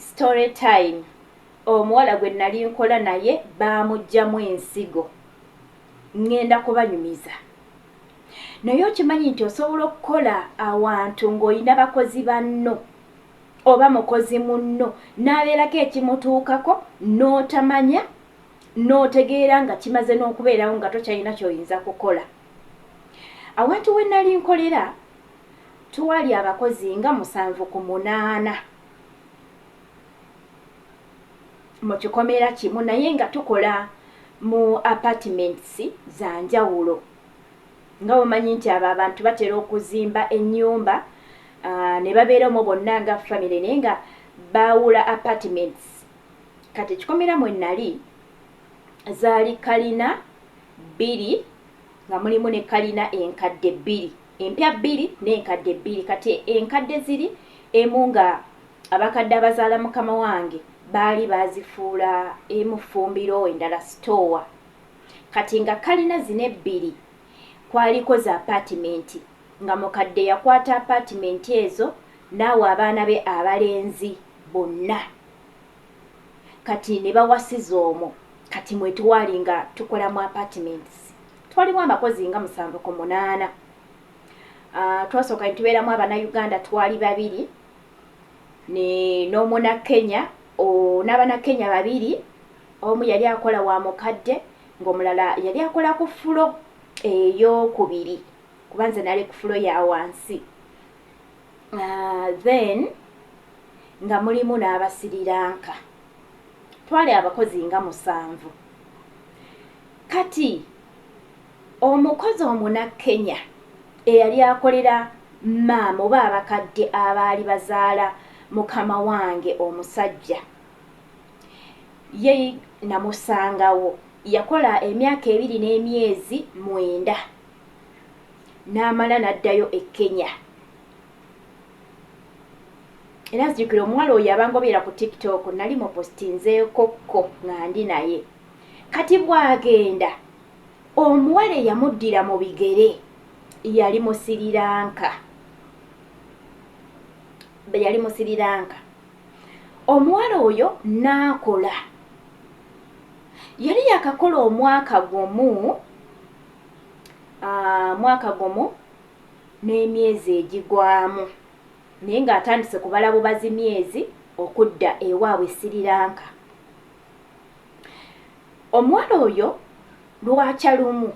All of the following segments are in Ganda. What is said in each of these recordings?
Story time, Omuwala gwe nali nkola naye baamuggyamu ensigo. Ŋŋenda kubanyumiza. Naye okimanyi nti osobola okukola awantu ng'olina bakozi banno oba mukozi munno n'abeerako ekimutuukako n'otamanya n'otegeera nga kimaze n'okubeerawo nga tokyalina ky'oyinza kukola. Awantu we nali nkolera twali abakozi nga 78 mu kikomera kimu naye nga tukola mu apartments za njawulo nga omanyi nti abo abantu batera okuzimba ennyumba ne babeera omwo bonna nga famire naye nga baawula apartments. Kati ekikomera mwe nali zaali kalina bbiri nga mulimu ne kalina enkadde bbiri, empya bbiri n'enkadde bbiri. Kati enkadde ziri emu nga abakadde abazaala mukama wange baali baazifuula emu ffumbiro endala sitoowa. Kati nga kalina zino ebbiri kwaliko za apaatimenti nga mukadde yakwata apaatimenti ezo n'awa abaana be abalenzi bonna kati ne bawasiza omwo. Kati mwe twali nga tukola mu apartments twalimu abakozi nga 78. Twasooka ne tubeeramu Abannayuganda twali babiri ne n'Omunakenya n'Abannakenya babiri, omu yali akola wa mukadde ng'omulala yali akola ku floor ey'okubiri kuba nze nali ku floor ya wansi. Then nga mulimu n'Abasiriranka twali abakozi nga 7. Kati omukozi Omunakenya eyali akolera maama oba abakadde abaali bazaala mukama wange omusajja ye namusangawo yakola emyaka 2 n'emyezi 9 n'amala n'addayo e Kenya. Era nzijukira omuwala oyo abangoberera ku TikTok nali mupositinzeekokko nga ndi naye. Kati bw'agenda omuwala eyamuddira mu bigere yali Musiriranka, yali Musiriranka. Omuwala oyo n'akola yali yakakola omwaka gumu, mwaka gumu n'emyezi egigwamu naye ng'atandise kubala bubazi myezi okudda ewaabwe Siriranka. Omuwala oyo lwakya lumu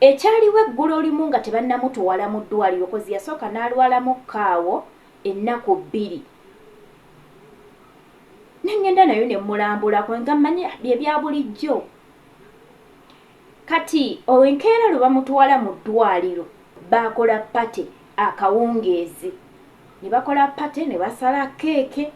ekyaliwo eggulo limu nga tebannamutwala mu ddwaliro kozi yasooka n'alwalamu kaawo ennaku 2 ne ŋŋenda nayo ne mmulambulako nga mmanyi bye bya bulijjo. Kati enkeera lwe bamutwala mu ddwaliro baakola party akawungeezi ne bakola party ne basala keeke.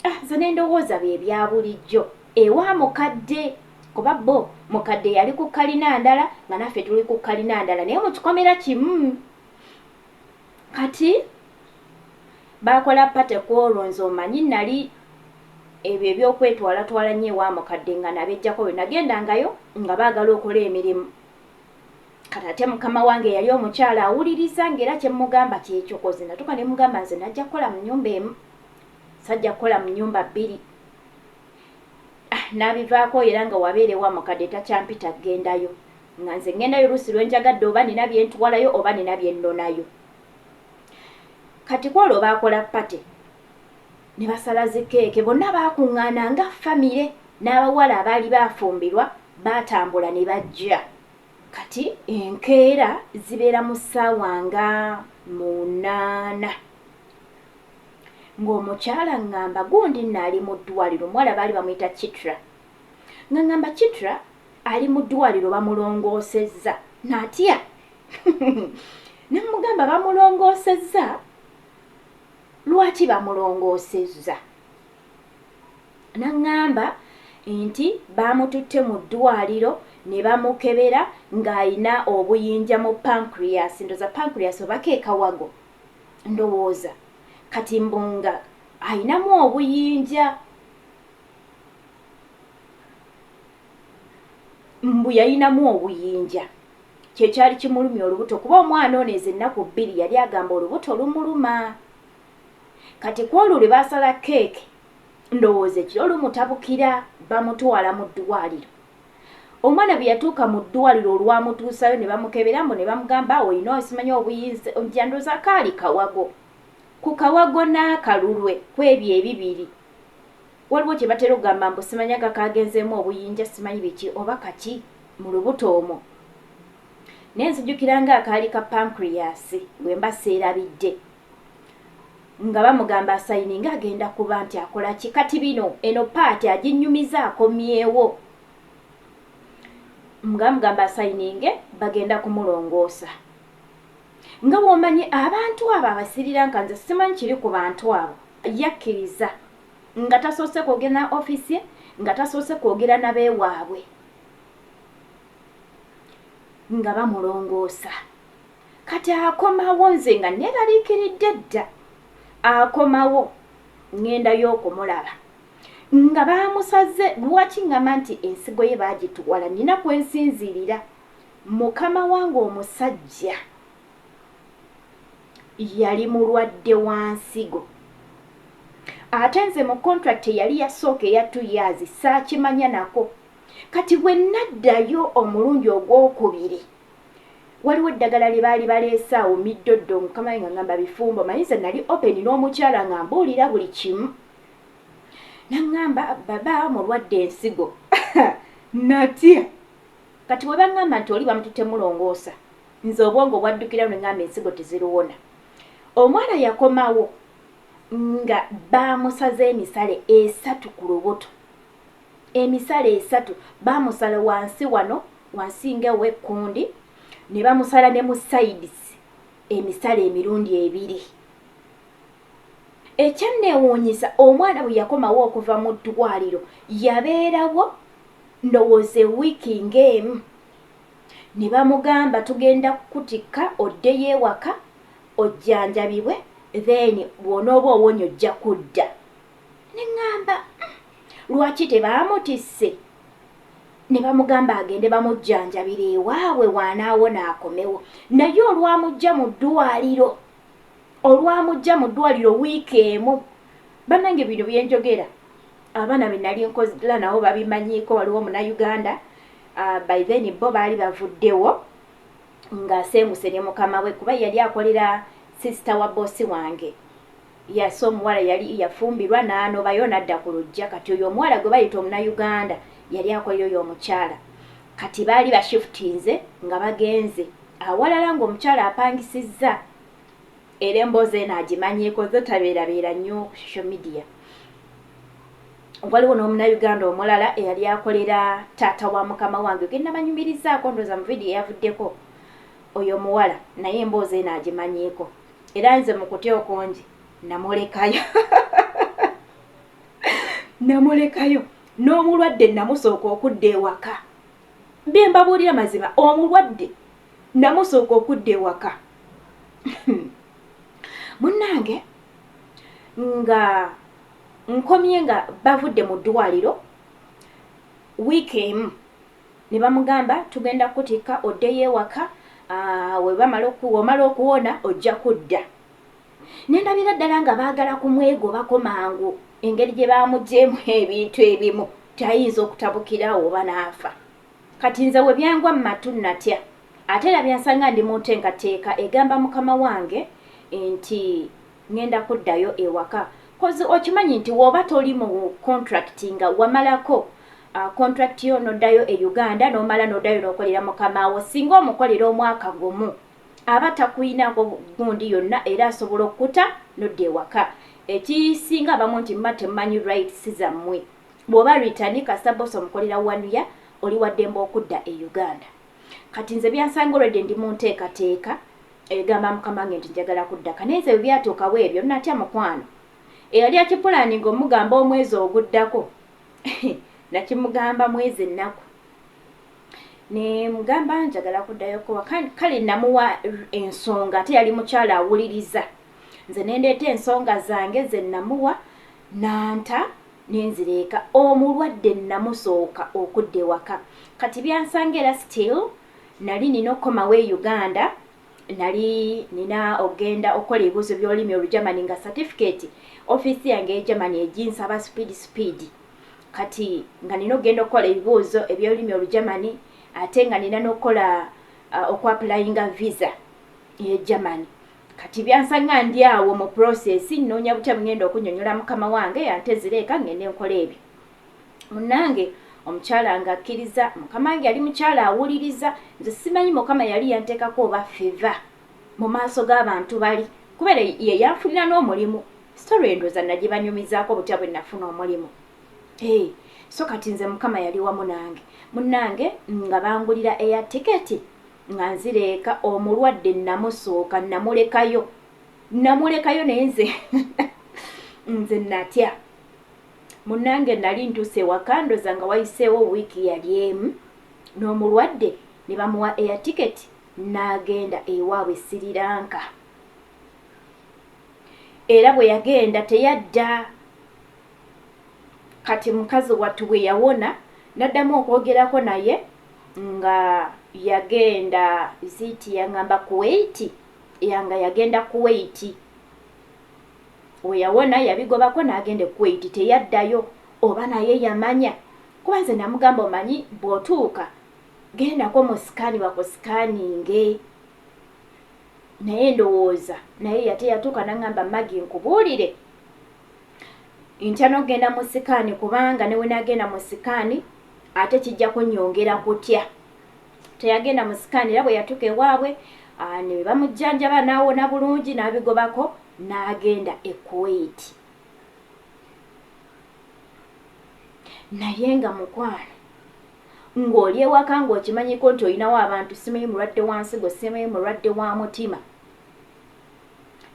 Ah, nze ne ndowooza bye bya bulijjo ewa mukadde kuba bo mukadde yali ku kalina ndala nga naffe tuli ku kalina ndala naye mu kikomera kimu. Kati baakola party ku olwo nze omanyi nali ebyo ebyokwetwalatwala nnyo ewa mukadde nga nabejjako bwe nagendangayo nga baagala okola emirimu. Kati ate mukama wange yali omukyala awuliriza ng'era kye mmugamba kyekyo kozi natuuka ne mugamba nze najja kukola mu nnyumba emu sajja kukola mu nnyumba bbiri. Ah, n'abivaako era nga wabeera ewa mukadde takyampita kgendayo nga nze ŋŋendayo oluusi lwe njagadde oba nina bye ntwalayo oba nina bye nnonayo. Kati ku olwo baakola party ne basala zikeeke bonna baakuŋŋaana nga famire n'abawala abaali baafumbirwa baatambula ne bajja. Kati enkeera zibeera mu ssaawa nga 8 ng'omukyala ŋŋamba gundi nno ali mu ddwaliro. Omuwala baali bamuyita Chitra nga ŋŋamba Chitra ali mu ddwaliro bamulongoosezza n'atya ne mmugamba bamulongoosezza lwaki bamulongoosezza? N'aŋŋamba nti baamututte mu ddwaliro ne bamukebera ng'ayina obuyinja mu pancreas, ndowooza pancreas oba ke kawago ndowooza. Kati mbu nga ayinamu obuyinja mbu yayinamu obuyinja kyekyali kimulumya olubuto kuba omwana ono ezo ennaku 2 yali agamba olubuto lumuluma. Kati ku olwo lwe baasala keeke, ndowooza ekiro lumutabukira, bamutwala mu ddwaliro. Omwana bwe yatuuka mu ddwaliro, olwamutuusayo ne bamukebera, mbu ne bamugamba, "Olina osimanyi obuyinza njandoza kaali kawago." Ku kawago n'akalulwe, ku ebyo ebibiri waliwo kye batera okugamba mbu simanya nga kagenzeemu obuyinja, simanyi biki oba kaki mu lubuto omwo, naye nzijukira nga akaali ka pancreas bwe mba seerabidde, nga bamugamba asayininga agenda kuba nti akola ki. Kati bino eno part aginyumiza akomyewo nga bamugamba asayininge, bagenda kumulongoosa. Nga bw'omanyi abantu abo Abasiriranka, nze simanyi kiri ku bantu abo. Yakkiriza nga tasoose kwogera na ofiisi ye, nga tasoose kwogera na beewaabwe, nga bamulongoosa. Kati akomawo, nze nga neeraliikiridde dda. Akomawo, ŋŋendayo okumulaba nga baamusaze. Lwaki ŋŋamba nti ensigo ye baagitwala? Nina kwensinziirira. Mukama wange omusajja yali mulwadde wa nsigo, ate nze mu contract eyali yasooka eya 2 years saakimanya nako. Kati bwe naddayo omulundi ogwokubiri, waliwo eddagala lye baali baleese awo middoddo. Mukama nga ngamba bifumbo manyi, nze nali open n'omukyala nga mbuulira buli kimu. Naŋŋamba baba mulwadde ensigo. Natya. Kati bwe baŋŋamba nti oli bamututte mulongoosa, nze obwongo bwaddukira ne ŋŋamba ensigo teziruwona. Omwana yakomawo nga baamusaze emisale 3 ku lubuto, emisale 3. Baamusala wansi wano, wansi nga ew'ekkundi, ne bamusala ne mu sides emisale emirundi ebiri. Ekyanneewuunyisa, omwana bwe yakomawo okuva mu ddwaliro, yabeerawo ndowooza ewiiki ng'emu, ne bamugamba, "Tugenda kukutikka oddeyo ewaka ojjanjabibwe, then bw'onooba owonya ojja kudda." Ne ŋŋamba, Lwaki tebaamutisse ne bamugamba agende bamujjanjabira ewaabwe, waanaawona akomewo?" Naye olwamujja mu ddwaliro, olwamujja mu ddwaliro wiiki emu, bannange, bino byenjogera abaana be nali nkola nabo babimanyiiko. Waliwo Omunauganda, by then bo baali bavuddewo ng'asenguse ne mukama we, kuba yali akolera sister wa boss wange. Yase omuwala yali yafumbirwa n'anobayo n'adda ku lujja. Kati oyo omuwala gwe bayita Omunauganda yali akolera oyo omukyala. Kati baali bashifutinze nga bagenze awalala, ng'omukyala apangisizza. Era emboozi eno agimanyiiko, zo tabeerabeera nnyo ku social media. Waliwo n'Omunauganda omulala eyali akolera taata wa mukama wange, genda banyumirizaako ndooza mu vidiyo eyavuddeko. Oyo omuwala naye emboozi eno agimanyiiko. Era nze mu kutya okungi namulekayo, namulekayo n'omulwadde. Namusooka okudda ewaka. Bye mbabuulira mazima, omulwadde namusooka okudda ewaka. Munnange, nga nkomye nga bavudde mu ddwaliro wiiki emu, ne bamugamba, "Tugenda kukutikka oddeyo ewaka, webamala omala okuwona ojja kudda." Nendabira ddala nga baagala kumwegobako mangu, engeri gye bamugyemu ebintu ebimu tayinza okutabukirawo oba n'afa. Kati nze we byangwa mu matu natya, ate era byansanga ndi mu nteekateeka egamba mukama wange nti ŋŋenda kuddayo ewaka, 'cause okimanyi nti woba toli mu contract, nga wamalako contract yo n'oddayo e Uganda, n'omala n'oddayo n'okolera mukama wo, singa omukolera omwaka gumu aba takuyinako gundi yonna, era asobola okukuta n'odda ewaka. Ekisinga abamu nti mma temumanyi rights zammwe. Bw'oba returnee, kasita boss omukolera one year, oli waddembe okudda e Uganda. Kati nze byansanga olwedde ndi mu nteekateeka egamba mukama wange nti njagala kuddaka, naye nze bwe byatuukawo ebyo natya. Mukwano eyali akipulaninga omugamba omwezi oguddako, nakimugamba mwezi ennaku, ne mugamba njagala kuddayoko. Kale namuwa ensonga, ate yali mukyala awuliriza. Nze nendeeta ensonga zange ze namuwa, nanta nenzireeka. Omulwadde namusooka okudda ewaka. Kati byansanga era still nali nina okukomawo e Uganda. Nali nina okugenda okukola ebibuuzo by'olulimi Olugermany, nga certificate ofiisi yange e Germany eginsaba speed speed. Kati nga nina okugenda okukola ebibuuzo eby'olulimi Olugermany, ate nga nina n'okukola okuapplyinga visa e Germany. Kati byansanga ndi awo mu process, nnoonya butya bugenda okunyonyola mukama wange ante zireeka ngende nkola ebyo. Munnange, omukyala nga akkiriza. Mukama wange yali mukyala awuliriza. Nze simanyi Mukama yali yanteekako oba favour mu maaso g'abantu bali, kubeera ye yanfunira n'omulimu. Story endooza nagibanyumizaako butya bwe nafuna omulimu. Hey, so kati nze Mukama yali wamu nange. Munnange, nga bangulira air ticket nga nzireeka. Omulwadde namusooka namulekayo, namulekayo, naye nze natya. Munnange, nali ntuuse ewaka, ndoza nga wayiseewo wiiki yali emu, n'omulwadde ne bamuwa air ticket n'agenda ewaabwe Sri Lanka. Era bwe yagenda teyadda. Kati mukazi wattu bwe yawona, naddamu okwogerako naye nga yagenda ziiti, yaŋŋamba Kuwait, yanga yagenda Kuwait. We yawona yabigobako n'agenda e Kuwait, teyaddayo. Oba naye yamanya, kuba nze namugamba, omanyi bw'otuuka gendako mu scan, bakuscanninge. Naye ndowooza naye yate yatuuka naŋŋamba, "Magi, nkubuulire, ntya n'okugenda mu scan, kubanga ne we nagenda mu scan ate kijja kunnyongera kutya." Teyagenda mu scan. Era bwe yatuuka ewaabwe ne bamujjanjaba n'awona bulungi, n'abigobako n'agenda e Kuwait. Naye nga mukwano, ng'oli ewaka ng'okimanyiko nti olinawo abantu, simanyi mulwadde wa nsigo, simanyi mulwadde wa mutima.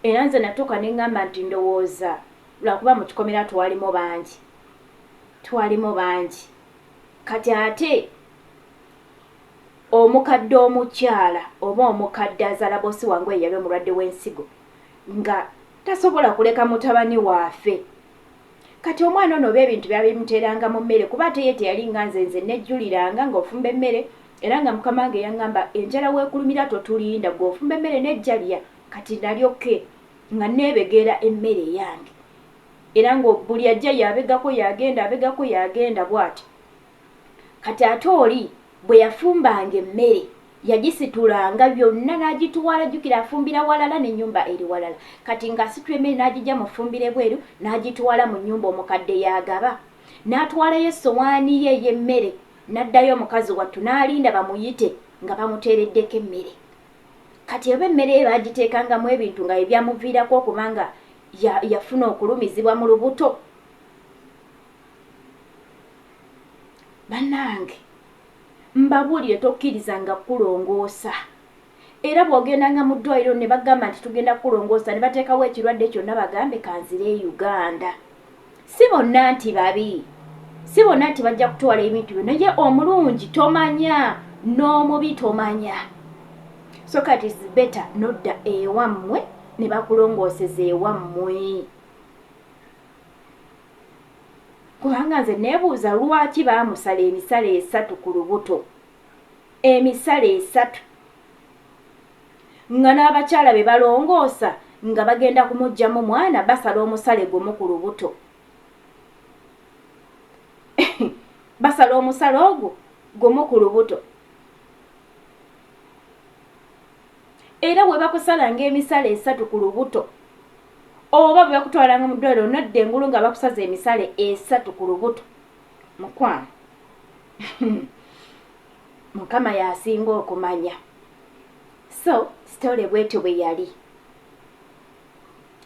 Era nze natuuka ne ŋŋamba nti ndowooza lwakuba mu kikomera twalimu bangi, twalimu bangi. Kati ate omukadde omukyala oba omukadde azaala bosi wange oyo yali omulwadde w'ensigo, nga tasobola kuleka mutabani waafe. Kati omwana ono oba ebintu byabimuteeranga mu mmere, kuba ate ye teyali nga nze. Nze nejjuliranga ng'ofumba emmere, era nga mukama wange yaŋŋamba, enjala weekulumira totulinda, gwe ofumba emmere nejja lya. Kati nalyoke nga neebegeera emmere yange, era nga buli ajja yabegako yagenda, abegako yagenda bw'ati. Kati ate oli bwe yafumbanga emmere yagisitulanga byonna n'agitwala. Jjukira afumbira walala n'ennyumba eri walala. Kati ng'asitula emmere n'agijja mu ffumbiro ebweru n'agitwala mu nnyumba, omukadde yagaba, n'atwalayo essowaani ye ey'emmere, n'addayo. Omukazi wattu n'alinda bamuyite nga bamuteereddeko emmere. Kati oba emmere ye baagiteekangamu ebintu nga ebyamuviirako okubanga yafuna okulumizibwa mu lubuto. Bannange, mbabuulire, tokkirizanga kulongoosa. Era bw'ogendanga mu ddwaliro ne bagamba nti tugenda kukulongoosa, ne bateekawo ekirwadde kyonna, bagambe kanzire e Uganda. Si bonna nti babi, si bonna nti bajja kutwala ebintu byo, naye omulungi tomanya n'omubi tomanya. So kati is better nodda ewammwe ne bakulongooseza ewammwe, kubanga nze neebuuza lwaki baamusala emisalo 3 ku lubuto, emisalo 3, nga n'abakyala be balongoosa nga bagenda kumuggyamu mwana basala omusale gumu ku lubuto, basala omusale ogwo gumu ku lubuto. Era bwe bakusalanga emisalo 3 ku lubuto, oba bwe bakutwalanga mu ddwaliro nodda engulu nga bakusaza emisale 3 ku lubuto, mukwano, Mukama yasinga okumanya. So story bwetyo bwe yali,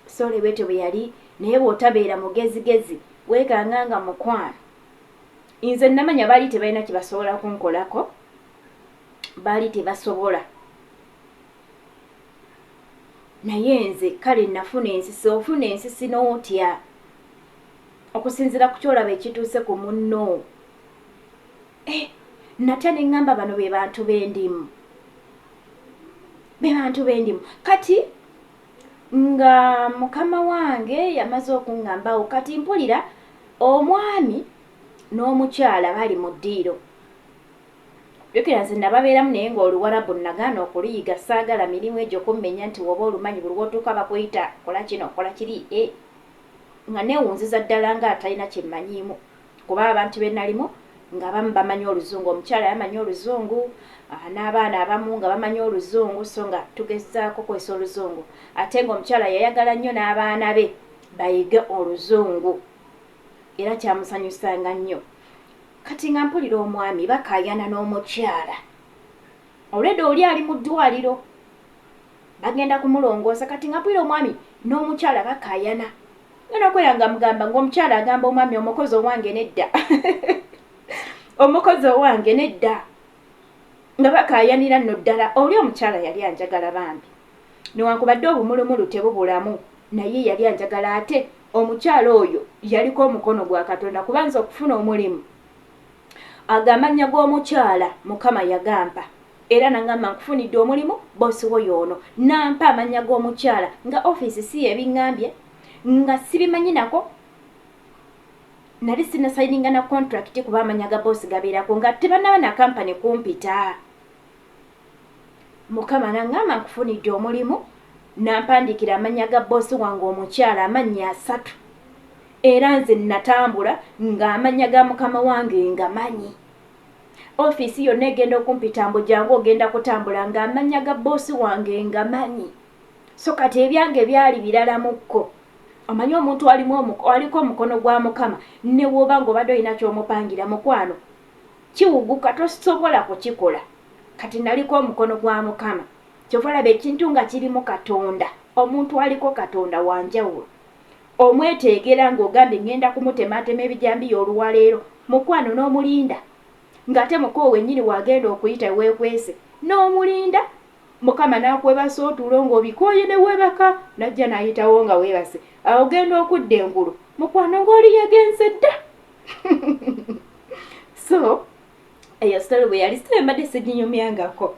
story bwetyo bwe yali. Naye bw'otabeera mugezigezi weekanga nga mukwano. Nze namanya baali tebalina kye basobola kunkolako, baali tebasobola. Naye nze kale nafuna ensisi. Ofuna ensisi n'otya okusinziira ku kyolaba ekituuse ku munno. Eh, natya ne ŋŋamba bano be bantu b'endimu, be bantu b'endimu. Kati nga mukama wange yamaze okuŋŋambawo, kati mpulira omwami n'omukyala bali mu ddiiro. Jjukira nze nababeeramu naye ng'Oluwarabu nagaana okuluyiga, saagala mirimu egyo kummenya nti woba olumanyi buli lw'otuuka bakuyita kola kino kola kiri e nga neewunziza ddala nga atalina kye mmanyiimu kuba abantu be nalimu nga abamu bamanyi Oluzungu, omukyala yamanyi Oluzungu, n'abaana abamu nga bamanyi Oluzungu, so nga tugezaako kukozesa Oluzungu, ate ng'omukyala yayagala nnyo n'abaana be bayige Oluzungu era kyamusanyusanga nnyo. Kati nga mpulira omwami bakaayana n'omukyala, olwedda oli ali mu ddwaliro bagenda kumulongoosa. Kati nga mpulira omwami n'omukyala bakaayana, ngenda okwera nga mugamba ng'omukyala agamba omwami, omukozi owange nedda, omukozi owange nedda, nga bakaayanira nno ddala. Oli omukyala yali anjagala bambi, newankubadde obumulumulu tebubulamu, naye yali anjagala. Ate omukyala oyo yaliko omukono gwa Katonda, kuba nze okufuna omulimu ago amannya g'omukyala Mukama yagampa, era nangamba nkufunidde omulimu, bosi wo yoono, nampa amannya g'omukyala nga ofiisi si yebiŋŋambye, nga sibimanyi nako, nali sinasayininga na contract, kuba amanya ga bosi gabeerako nga tebanaba na kampani kumpita. Mukama naŋŋamba nkufunidde omulimu, nampandiikira amannya ga bosi wange omukyala, amannya 3, era nze natambula ng'amannya ga mukama wange nga manyi. Ofiisi yonna egenda okumpita mbu jangu ogenda kutambula ng'amannya ga bosi wange nga manyi. So kati ebyange byali birala mukko. Omanyi omuntu alimu aliko omukono gwa Mukama, ne woba ng'obadde olina ky'omupangira, mukwano, kiwuguka, tosobola kukikola. Kati naliko omukono gwa Mukama, kyova olaba ekintu nga kirimu Katonda. Omuntu aliko Katonda wanjawulo, omweteegera ng'ogambye ngenda kumutematema ebijambiya oluwaleero, mukwano, n'omulinda ng'ate mukowe wennyini wagenda okuyita weekwese n'omulinda, Mukama n'akwebasa otulo ng'obikooye ne weebaka, n'ajja n'ayitawo nga weebase, awo ogenda okudda engulu, mukwano, ng'oli yagenze dda. So eyo story bwe yali story, mbadde siginyumyangako,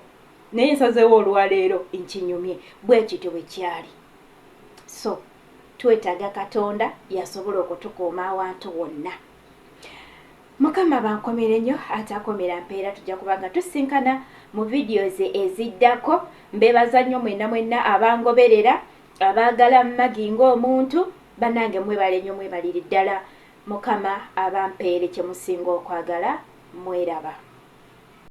naye nsazeewo olwaleero nkinyumye. Bwe kityo bwe kyali. So twetaaga Katonda yasobola okutukuuma awantu wonna. Mukama bankomere nnyo, atakomera mpeera. Tujja kuba nga tusinkana mu videos eziddako. Mbebaza nnyo mwenna mwenna abangoberera, abaagala Magi ng'omuntu. Bannange, mwebale nnyo, mwebaliri ddala. Mukama abampeere kye musinga okwagala. Mweraba.